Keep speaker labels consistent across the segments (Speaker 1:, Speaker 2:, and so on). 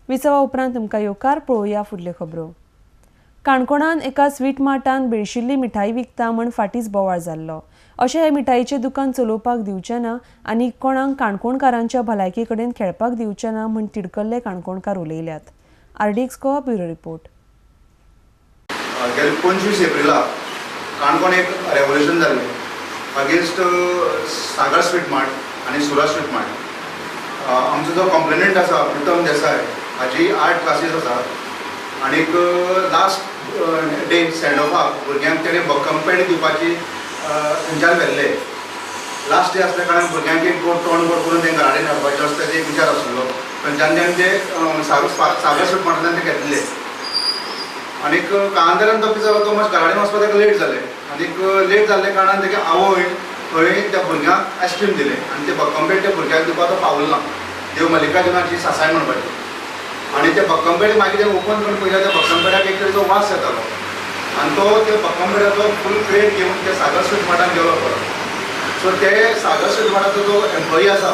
Speaker 1: विसवा उपरांत तुमकां येवकार. पळोवया फुडल्यो खबरो. काणकोणान एका स्वीट मार्टान बेळशिल्ली मिठाई विकता म्हण फाटींच बोवाळ जाल्लो. अशें हे मिठाईचें दुकान चलोवपाक दिवचें ना आनी कोणाक काणकोणकारांच्या भलायके कडेन खेळपाक दिवचें ना म्हण तिडकल्ले Canconkar उलयल्यात. RDX Goa bureau report.
Speaker 2: गेले 25 एप्रिलाक काणकोण एक रेवोल्युशन जाल्लें अगेन्स्ट सागर स्वीट मार्ट आनी सुरज स्वीट मार्ट. आमचो जो कंप्लेनंट आसा प्रितम देसाय हाजी 8 क्लासीस आसा आनीक लास्ट डे सेंड ऑफाक भुरग्यांक तेणें भक्कम पेड दिवपाची थंयच्यान व्हेल्ले. लास्ट डे आसल्या कारणान भुरग्यांक एक गोड तोंड गोड करून तें घरा हाडपाचें आसता तें एक विचार आसलो. थंयच्यान तेणें ते सागर स्वीट मार्टांतल्यान ते घेतले आनीक काळांतरान तो कितें जालो, तो मातसो घरा कडेन वचपाक ताका लेट जालें आनीक लेट जाल्ल्या कारणान तेगे आवयन थंय त्या भुरग्यांक आयस्क्रीम दिलें आनी ते भक्कम पेड त्या भुरग्यांक दिवपाक तो पावलो ना. देव मल्लिकार्जुनाची सासाय म्हणपाची. आनी ते भक्कम पेड मागीर तें ओपन करून पळयल्यार त्या भक्कम पेडाक एक तरेचो वास येतालो आनी तो त्या भक्कम पेडाचो फूल प्लेट घेवन त्या सागर स्वीट मार्टान गेलो परत. सो ते सागर स्वीट मार्टाचो जो एम्प्लॉई आसा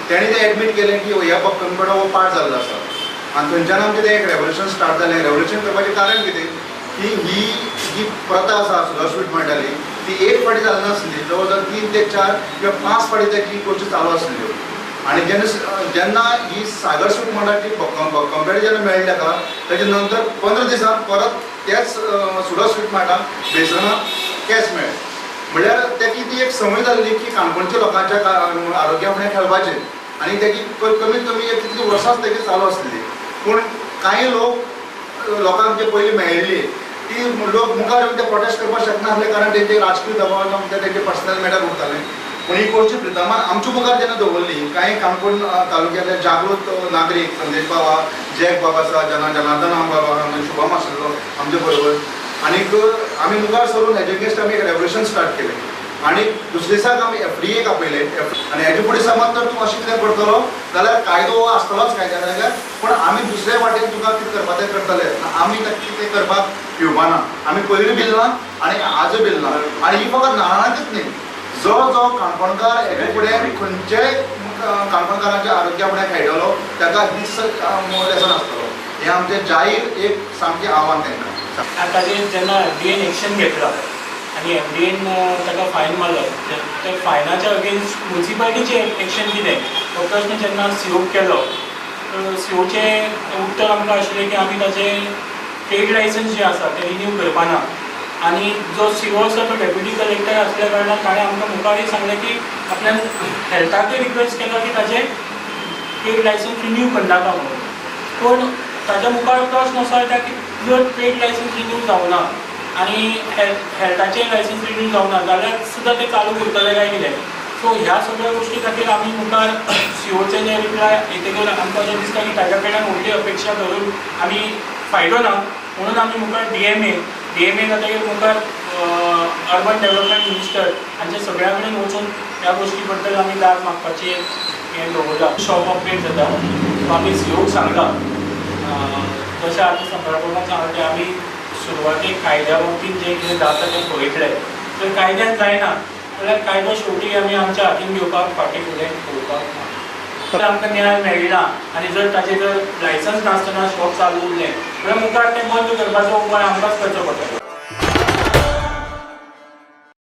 Speaker 2: तेणें तें एडमीट केलें की ह्या भक्कम पेडो हो पाड जाल्लो आसा. आनी थंयच्यान आमचें तें एक रेवोल्युशन स्टार्ट जालें. रेवोल्युशन करपाचें कारण कितें की ही जी प्रथा आसा सुरज स्वीट मार्टाली ती एक फावटी जाली नासली, जवळ जवळ 3 ते 4 किंवा 5 फावटी ताची गोश्टी चालू आसल्यो. आनी जेन्ना ही सागर स्वीट मार्टाची भक्कम पेड जेन्ना मेळ्ळी ताका ताजे नंतर 15 दिसान परत त्याच सुरज स्वीट मार्टाक बेसनाक कॅश मेळ्ळें. म्हणल्यार ताची ती एक संवय जाल्ली की काणकोणच्या लोकांच्या आरोग्या फुडें खेळपाचें आनी ताची कमीत कमी एक कितलीं वर्सांच ताची चालू आसली. पूण कांय लोकांक जे पयलीं मेळिल्ली ती लोक मुखार येवन ते प्रोटेस्ट करपाक शकनासले कारण तेंचे राजकीय दबाव तेंचे पर्सनल मॅटर उरतालें. पूण ही गोश्ट प्रितमान आमच्या मुखार जेन्ना दवरली कांय काणकोण तालुक्यांतले जागृत नागरीक संदेश बाबा, जॅक बाबा आसा, जनार्दन बाबा, शुभम आशिल्लो आमचे बरोबर आनीक आमी मुखार सरून हेजे अगेन्स्ट आमी एक रेवोल्युशन स्टार्ट केलें. आनी दुसरे दिसाक आमी FDA आपयलें आनी हेजे फुडें समज तर तूं अशें कितें करतलो जाल्यार कायदो आसतलोच कायद्या जाल्यार, पूण आमी दुसरे वाटेन तुका कितें करपा तें करतले. आमी ताका कितें करपाक येवपाना. आमी पयलीं बील ना आनी आजूय बील ना. आनी ही फकत नारळाचीच न्ही, जो जो काणकोणकार हेजे फुडें खंयचेय काणकोणकारांच्या आरोग्या फुडें खेळटलो ताका हीच लेसन आसतलो. हें आमचें जाहीर एक सामकें आव्हान तांकां.
Speaker 3: आतां जेन्ना FDA action घेतला आनी FDA ताका फायन मारलो, त्या फायनाच्या अगेन्स्ट मुन्सिपालिटीचें एक्शन कितें हो प्रश्न जेन्ना सीओक केलो, सीओचें उत्तर आमकां आशिल्लें की आमी ताचें ट्रेड लायसन्स जें आसा तें रिन्यू करपाना. आनी जो सीओ आसा तो डेप्युटी कलेक्टर आसल्या कारणान ताणें आमकां मुखारय सांगलें की आपल्यान हेल्थाकय रिक्वेस्ट केलो की ताचें ट्रेड लायसन्स रिन्यू करनाका म्हणून. पूण ताच्या मुखार प्रश्न असो येता की जर ट्रेड लायसन्स रिन्यू जावना आनी हेल्थाचें लायसन्स रिन्यू जावना जाल्यार सुद्दां तें चालू उरतलें काय कितें. सो ह्या सगळ्या गोश्टी खातीर आमी मुखार सीओचे जे रिप्लाय येतकीर आमकां अशें दिसता की ताज्या कडल्यान व्हडली अपेक्षा धरून आमी फायदो ना म्हणून आमी मुखार DMA जातकीर मुखार अर्बन डेव्हलपमेंट मिनिस्टर हांच्या सगळ्या कडेन वचून ह्या गोश्टी बद्दल आमी दाद मागपाची हें दवरलां. शॉप ऑपरेट जाता सो आमी सीओक सांगलां, जशें आतां सम्राट सांगलां तें आमी सुरवातेक कायद्या बाबतींत जें कितें जाता तें पळयतलें. जर कायद्यान जायना जाल्यार कायदो शेवटी आमी आमच्या हातीन घेवपाक फाटीं फुडें पळोवपाक ना. तर आमकां न्याय मेळना आनी जर ताचें जर लायसन्स नासतना शॉप चालू उरलें जाल्यार मुखार तें बंद करपाचो उपाय आमकांच करचो पडटलो.